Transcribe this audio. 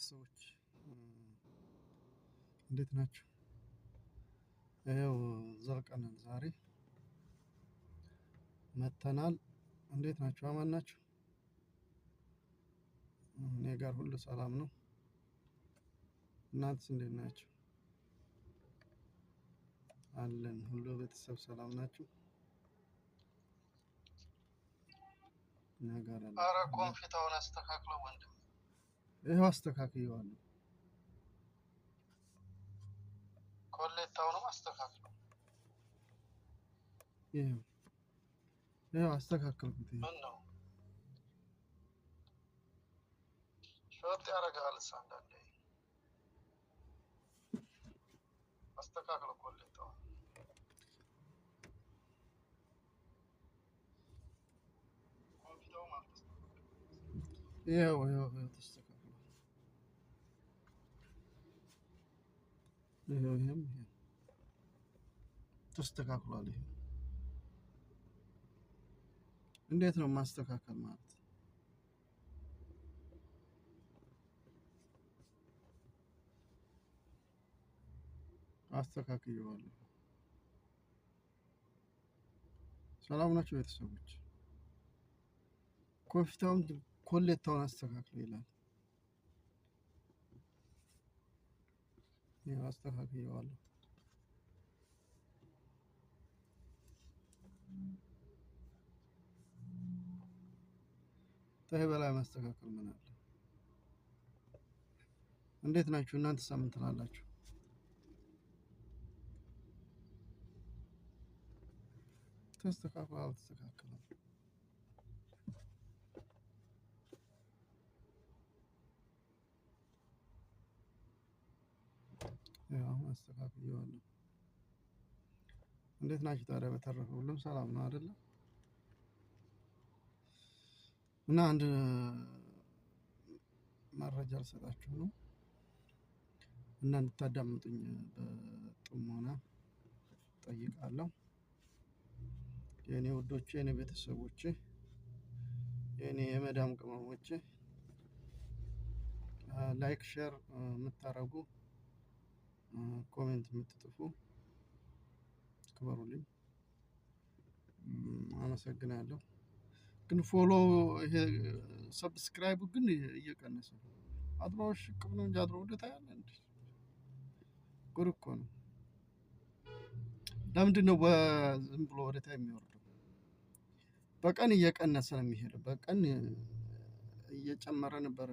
ቤተሰቦች እንዴት ናችሁ? ይኸው ዘልቀናል፣ ዛሬ መተናል። እንዴት ናችሁ? አማን ናችሁ? እኔ ጋር ሁሉ ሰላም ነው። እናንተስ እንዴት ናችሁ? አለን ሁሉ ቤተሰብ ሰላም ናችሁ? እኛ ጋር አለ። አረ ኮንፊታውን አስተካክለው ወንድም። ይኸው አስተካክየዋለሁ። ኮሌታውንም አስተካክለው። ይኸው ይኸው አስተካከልኩት። ይኸው ምን ነው ሾጥ ያደርግሃል? አንዳንዴ አስተካክለው ኮሌታውን። ኮንፊታውም አልተስተካከለም። ይኸው ይኸው ይኸው ተስተካክሏል። ይኸው ይሄም ይሄ ተስተካክሏል። ይሄ እንዴት ነው ማስተካከል ማለት? አስተካክየዋለሁ። ሰላም ናቸው ቤተሰቦች። ኮፊታውን ኮሌታውን አስተካክሎ ይላል። ይኸው አስተካክየዋለሁ። ከዚህ በላይ ማስተካከል ምን አለ? እንዴት ናችሁ እናንተ? ሳምንት ትላላችሁ? ተስተካክሎ አልተስተካከለም? ያው አሁን አስተካክየዋለሁ። እንዴት ናችሁ ታዲያ? በተረፈ ሁሉም ሰላም ነው አይደለ? እና አንድ መረጃ ልሰጣችሁ ነው እና እንድታዳምጡኝ በጥሞና ጠይቃለሁ። የእኔ ውዶቼ፣ የእኔ ቤተሰቦቼ፣ የእኔ የመዳም ቅመሞቼ like share የምታረጉ comment የምትጥፉ ክበሩልኝ፣ አመሰግናለሁ። ግን follow ይሄ subscribe ኡ ግን እየቀነሰ ነው። አድሮ ሽቅብ ነው እንጂ አድሮ ወደታ ያለ እንዴ ጉድ እኮ ነው። ለምንድን ነው ዝም ብሎ ወደታ የሚወርደው? በቀን እየቀነሰ ነው የሚሄደው። በቀን እየጨመረ ነበር።